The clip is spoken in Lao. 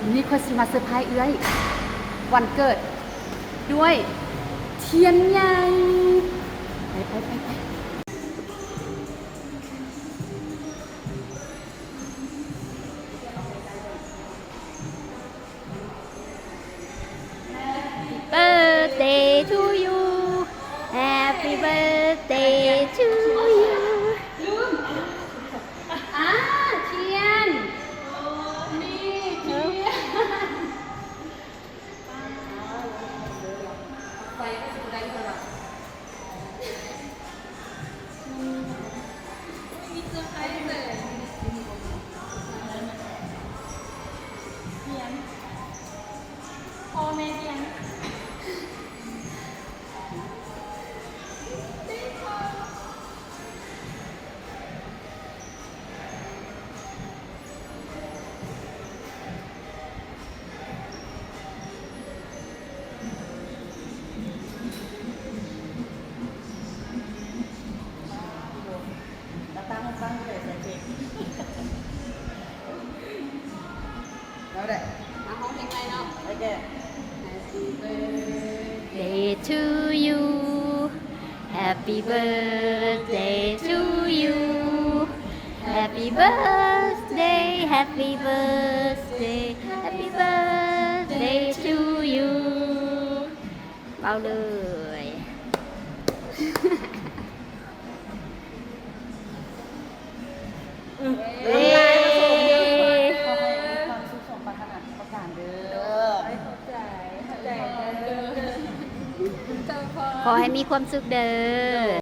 ມື້ນີ້ຂ້ອຍຊິມາເຊີໄພຣສ໌ເອື້ອຍວັນເກີດດ້ວຍທຽນໃຫຍ່. ໄປ ໄປ ໄປ ໄປ. Birthday to you. Happy birthday to you. ອ່າ ທຽນ ນີ້ທຽນ ໄຟກໍຊິບໍ່ໄດ້ເທົ່າໃດ. ມີເຊີໄພຣສ໌ເລີຍ. ທຽນ ພໍ່ແມ່ທຽນ. ເອົາແຫຼະ ມາຮ້ອງເພງໃໝ່ເນາະ. ໂອເຄ. Happy birthday to you. Happy birthday to you. Happy birthday, happy birthday, happy birthday to you. ເປົ່າເລີຍ. ເອີ ຂໍໃຫ້ມີຄວາມສຸກສົມປາດຖະໜາທຸກປະການເດີ. ໂດຍ ຂອບໃຈ ຂອບໃຈເດີ. ຂໍໃຫ້ມີຄວາມສຸກເດີ. ໂດຍ